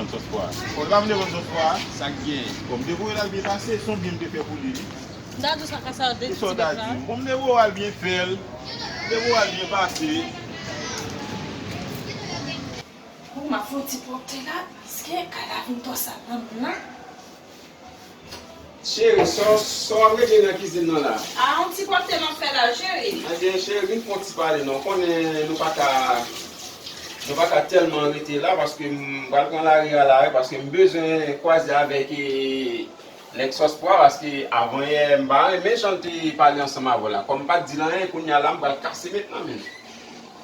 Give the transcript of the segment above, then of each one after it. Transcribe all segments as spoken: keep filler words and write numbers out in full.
Sòs pwa. Bon, li pa vle vann sòs pwa. Sa k gen? Bon, m te voye l al byen pase, se yon byen m te fè pou li, wi. M ta di w sa ka sa yo de ti bèf la. Bon, m te voye al byen fè l. M te voye al byen pase. Bon, m ap fè yon ti pwòpte la, paske kay la vin twò sal nan blan. Cheri, sa w ap regle nan kizin nan la? A, yon ti pwòpte m ap fè la, cheri. Ebyen, cheri, vin fè yon ti pale non. Konnen nou pa ka, nou pa ka tèlman rete la, paske m pral pran lari a la, paske m bezwen kwaze avèk, e, nèg sòs pwa, paske avan yè, m pa renmen jan l te pale ansanm avè w la. Kòm m pa t di l anyen, kounye a la, m pral kase met nan men l.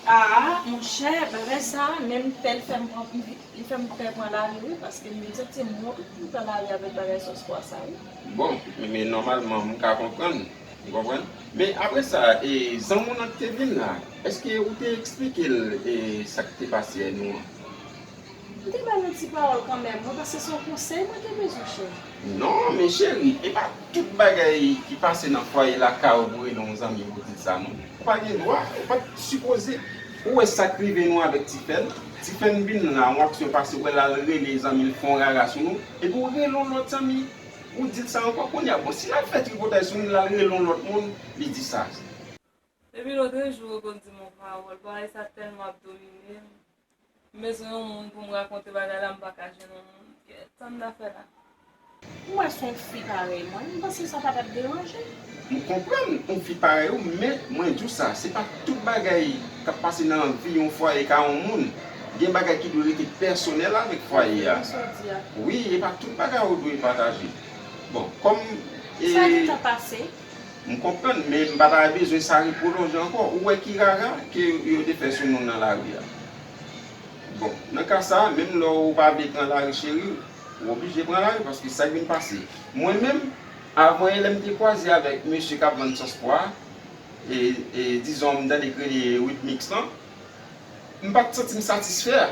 A, monchè, bagay sa, menm tèl fè m pran, li fè m pè pran lari, wi, paske m vin santi m wont pou m pran lari avèk bagay sòs pwa sa, wi. Bon, men, men nòmalman, m ka konprann, ou konprann? Men apre sa, e, zanmi w nan ki te vin la, èske ou te eksplike l, e, sa k te pase nou an? M te ba l yon ti pawòl kanmenm, mwen, paske se yon konsèy mwen te bezwen, cheri. Non, men cheri, e pa tout bagay ki pase nan fwaye lakay ou pou rele yon zanmi pou di l sa, non. Ou pa gen dwa, ou pa t sipoze. Ou wè sa k rive nou avèk Tifèn? Tifèn vin la, yon aksyon pase, ou wè l al rele zanmi l, fè yon rara sou nou, epi ou rele yon lòt zanmi, ou di l sa ankò. Kounye a, bon, si l al fè tripotay sou nou, l al rele yon lòt moun, li di sa. Depi lòtrejou, ou konn di m yon pawòl, bagay sa tèlman ap domine m. M bezwen yon moun pou m rakonte bagay la, m pa ka jwenn yon moun. Kèt, sa m ta fè la? M wè se yon fi parèy mwen, m panse sa pa t ap deranje. M konprann yon fi parèy ou, men mwen di w sa, se pa tout bagay k ap pase nan vi yon fwaye ka yon moun. Gen bagay ki dwe rete pèsonèl avèk fwaye a. Konfidans ou di a. Wi, e pa tout bagay ou dwe pataje. Bon, kòm, e, sa gentan pase. M konprann, men m pa ta bezwen sa repwolonje ankò. Ou wè ki rara ke yo te fè sou nou nan lari a. Bon, nan ka sa, menm lè w pa vle pran lari, cheri, ou oblije pran lari, paske sa k vin pase. Mwen menm, avan yè lè m te kwaze avèk mesye k ap vann sòs pwa, e, e, dizon, m tande k rele Wid Mix lan, m pa t santi m satisfè.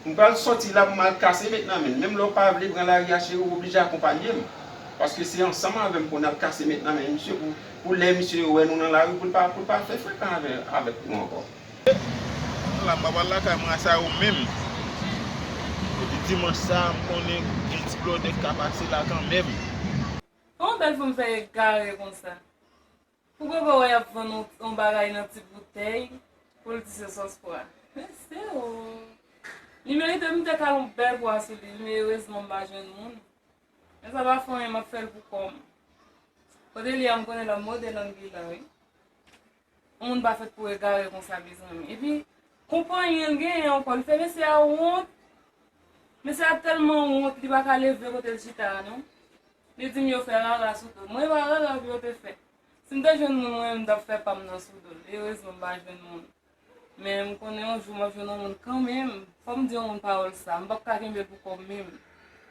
M pral sòti la pou m al kase met nan men l. Menm lè w pa vle pran lari a, cheri, ou oblije akonpanye m. Paske se ansanm avè m pou n al kase met nan men misye, pou, pou lè misye wè nou nan lari, pou l pa, pou l pa fè frekan avè, avèk nou ankò. La, m pa pral lakay mwen, sa yo menm. Epi dimanch sa, m konnen gen ti blòdè k ka pase la kanmenm. Kòman bèl fanm fè egare konsa? Pou gogo wè y ap vann yon, yon bagay nan ti boutèy, pou l di se sòs pwa. Mesye o! Li merite m te kale yon bèl pwa sou li, men erezman m pa jwenn moun. Men sa pa fè anyen, m ap fè l pou kò m. Kote li a, m konnen l ap mòde lang li la, wi. Yon moun pa fèt pou egare konsa, mezanmi. Epi, konpranyen l genyen ankò. Li fè mesye a wont. Mesye a tèlman wont, li pa ka leve kote l chita a, non. Li di m yo fè rara sou do l. Mwen, e pa rara yo te fè. Si m te jwenn moun, mwen menm, m t ap fè pa m nan sou do l. Erezman, m pa jwenn moun. Men m konnen yon jou m ap jwenn yon moun kanmenm. Fò m di yon moun pawòl sa. M p ap ka kenbe l pou kò m menm.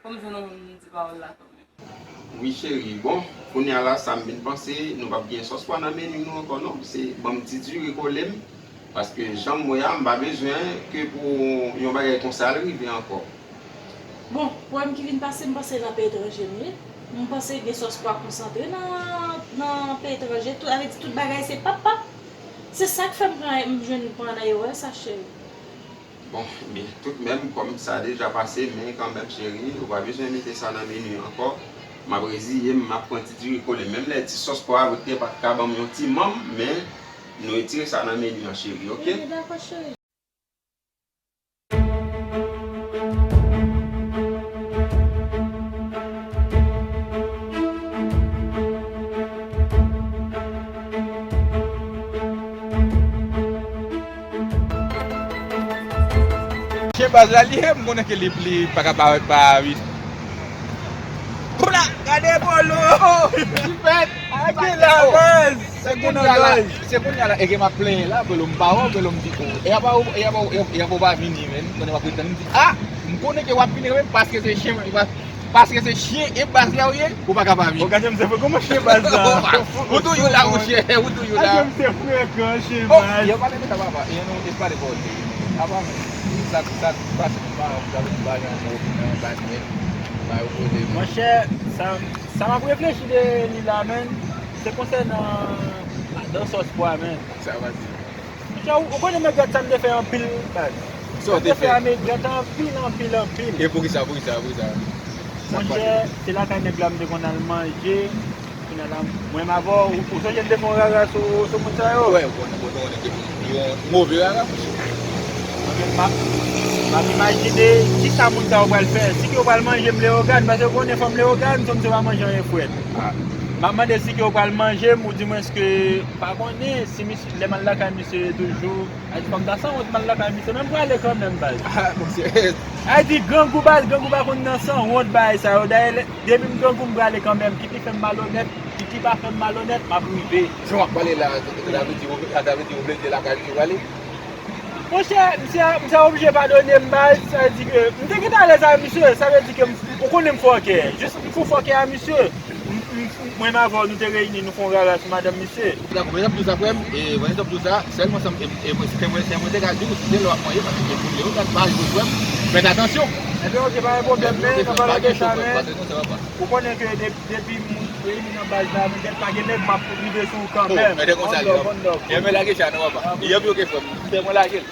Fò m jwenn yon moun pou m di pawòl la kanmenm. Wi, cheri. Bon, kounye a la, sa m vin panse, nou p ap gen sòs pwa nan meni nou ankò, non. Se ban m ti diri kole m. Paske jan m wè a, m pa bezwen ke pou yon bagay konsa al rive ankò. Bon, pwoblèm ki vin pase, m panse nan peyi etranje m ye. M panse gen sòs pwa konsantre nan, nan peyi etranje. Tout, sa vle di tout bagay se pap pap. Se sa k fè m pran, m jwenn pran nan erè sa, cheri. Bon, men toutmenm, kòm sa deja pase, men kanmenm, cheri, ou pa bezwen mete sa nan meni ankò. M ap reziye m, m ap pran ti diri kole. Menm lè ti sòs pwa avèk te pa t ka ban m yon ti manm, men nou retire sa nan meni an, cheri, oke? Ebyen, dakò, cheri. Chyen baz la li ye, m konnen ke li, li pa ka parèt pa vit. Kola, gade bolo! Ki fèt? Ake la baz! Se kounye a la, se kounye a la, e ke m ap plenyen la, bolo m pa wè w, bolo m di, o, e apa w, e apa w, e apa w pa vini, men, konnen w ap ret tann, m di, a! M konnen ke w ap vini, men, paske se chyen, paske se chyen e baz la w ye, ou pa ka pa vini. O, gade misye, kòman chyen baz la? Ou toujou la, monchè, ou toujou la. Gade misye frekan, chyen baz. O, yo pa mete sa, papa. E nou, e pale pa w de. Apa, men, sa, sa pase nan paran, sa vin pa gen yon opinyon, pa gen, pa yo poze. Monchè, sa, sa m ap reflechi de li la, men, se konsènan dan sòs pwa, men. Sa pase. Monchè, ou, ou konnen mègèt sa m te fè anpil, baz. Sa w te fè? Sa w te fè a merigrèt anpil, anpil, anpil. E poukisa, poukisa, poukisa? Monchè, se lakay nèg la m te konn al manje. Kounye a la, mwen m avè w, ou sonje m te fè yon rara sou, sou moun sa yo? Wè, ou konnen, ou konnen ke yon move rara, monchè. Anben, m ap, m ap imajine kisa moun sa yo pral fè. Si ke yo pral manje m Leyogàn, paske ou konnen fanm Leyogàn, se misye pa manje anyen frèt. M ap mande si ke yo pral manje m, oudimwens ke, m pa konnen, si misye, lè m al lakay misye toujou, Ay, fanm ta sanwont m al lakay misye, men m prale kanmenm, baz. Ah, monchè. Ay, di grangou, baz, grangou pa konn nan sanwont bagay sa yo. Dayè, lè, depi m grangou, m prale kanmenm. Kit li fè m malonèt, kit li pa fè m malonèt, m ap rive. Jan w ap pale la, sa vle di, sa vle di ou vle di lakay misye prale? Monchè, misye, misye oblije padone m, baz. Sa vle di ke m te gentan alèz ak misye. Sa vle di ke m, ou konnen m fòkè. Jis m fou fòkè a misye. M, m, mwen avè w, nou te reyini, nou fè yon rara sou madanm misye. Dakò, mwen t ap di w sa, frè m, e, mwen t ap di w sa, sèlman sa m, e, e, mwen, se te mwen, se mwen te ka di w, si se lè w ap manje, paske gen moun yo, gad, pa jwe, frè m, fè atansyon. Ebyen, oke, pa gen pwoblèm, men, nan pa lage sa, men, ou konnen ke de-, depi moun reyini nan baz la, men, gèt pa gen nèg m ap rive sou ou kanmenm. Oh, mèt konsa, li, yon dòk, yon dòk. Ebyen, lage sa, non, papa. Ebyen, oke, frè m, fè mwen lage l.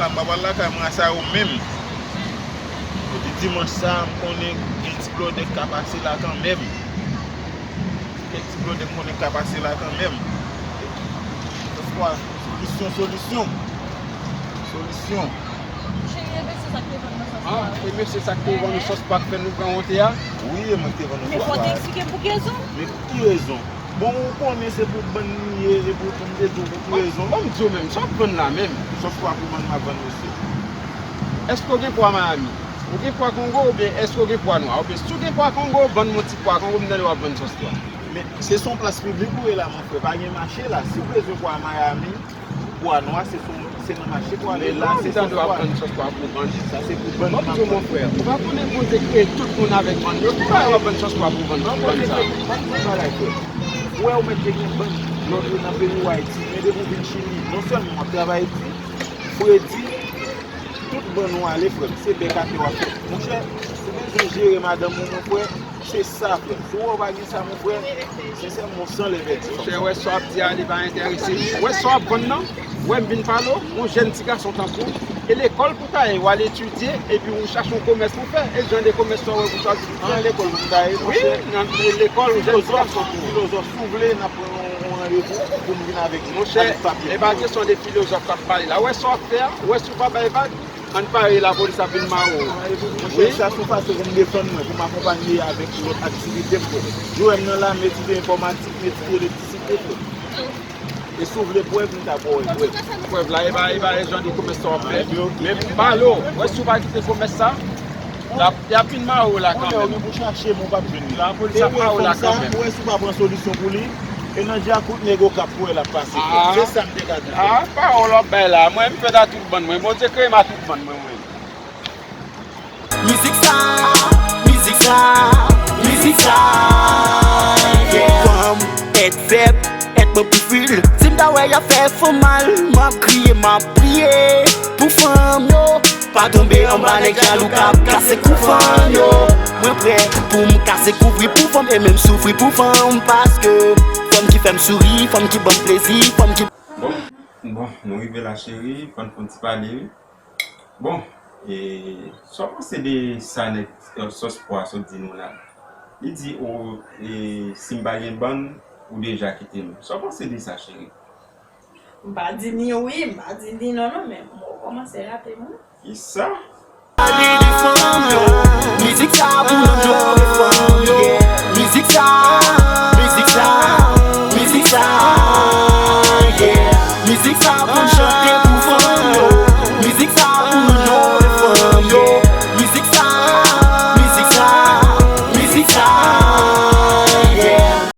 La, m pa pral lakay mwen, sa yo menm. Epi dimanch sa, m konnen gen ti blòdè k ka pase la kanmenm. Gen ti blòdè m konnen k ka pase la kanmenm. Sòswa, solisyon, solisyon. Cheri, e mesye sa k te vann nou sòs pwa? Ah, e mesye sa k te vann nou sòs pwa k fè nou pran wonte a? Wi, e mwen ki te vann nou sòs pwa. Men fò w te eksplike m pou ki rezon. Men pou ki rezon? Bon, ou konnen se pou bann li ye, e pou, pou m te di w pou ki rezon. Ban m di w menm, sa w ap vann la menm? Sòs pwa pou bann m ap vann, mesye. Èske w gen pwa Miami? Ou gen pwa Kongo oubyen èske w gen pwa nwa? Oubyen si w gen pwa Kongo, vann m yon ti pwa Kongo, m tande w ap vann sòs pwa. Men se sou yon plas piblik ou ye la, mon frè, pa gen mache la. Si w bezwen pwa Miami, pwa nwa, se sou, se nan mache pou ale la, se sou pwa. Sa se pou bann. Ban m di w, mon frè, ou pa konnen Bondye kreye tout moun avèk bann yo. Ki bagay w ap vann sòs pwa pou bann, pou bann sa? Ban m di w yon bagay, frè. Ou wè, ou mèt te gen bann lòt yo nan peyi w, Ayiti, men depi w vin Chili, non sèlman w ap travay di, fredi, tout bann ou ale, frè m, se bèk atè w ap fè. Monchè, ou bezwen jere madanm ou, mon frè, se sa, frè m. Si w wè w pa gen sa, mon frè, sensèman, w san lè pèdi. Monchè, wè sa w ap di a, li pa enterese m. Wè sa w ap vann nan? Wè m vin pale w, yon jèn ti gason tankou w. E lekòl pou w ta ye, w al etidye, epi w chache yon komès pou w fè. E jan de komès sa w wè pou w chwazi pou w fè? Nan lekòl pou m ta ye, monchè. Wi, nan lekòl, yon jèn ti gason tankou w. Filozòf, si w vle, n ap pran yon, yon randevou pou m vin avèk, avèk papye m. Monchè, e pa kesyon de filozòf k ap pale la. Wè sa w ap fè a? Wè si w pa bay vag, ann pare, lapolis ap vin mare w. Monchè, sa se yon fason pou m defann mwen, pou m akonpanye avèk lòt aktivite m, frè. Jodi a m nan lame, etidye enfòmatik, m etidye elektrisite, frè. E si w vle prèv, m ka ba w prèv. Prèv la, e pa, e pa e jan de komès sa w ap fè. Men m pale w, wè si w pa kite komès sa, la, y ap vin mare w la kanmenm. Ou gen pou chache m, ou p ap jwenn li. Lapolis ap mare w la kanmenm. Ou wè si w pa pran solisyon pou li, e nan djakout nèg Okap pou wè l ap pase, frè. Se sa m te ka di, frè. Ah, pawòl w ap bay la. Mwen, m fèt a tout bann mwen. Bondye kreye m a tout bann mwen, mwen. Mizik sa, mizik sa, mizik sa, yeah. Fanm, èt fèb, èt mwen pou fil. Si m ta wè y ap fè fanm mal, m ap kriye, m ap priye pou fanm yo. Pa tonbe anba nèg jalou k ap kase kou fanm yo. Mwen prè pou m kase kouvri pou fanm e menm soufri pou fanm, paske fanm ki fè m souri, fanm ki ban m plezi, fanm ki... Bon, bon, nou rive la, cheri, fò n fè yon ti pale, wi. Bon, e, sa w panse de sa nèg, e, sòs pwa sot di nou la? Li di, o, e, si m pa gen bann, ou deja kite m. Sa w panse de sa, cheri? M pa di ni wi, m pa di ni non, non, men m kòmanse rate m wi. Kisa? Pale de fanm yo. Mizik sa pou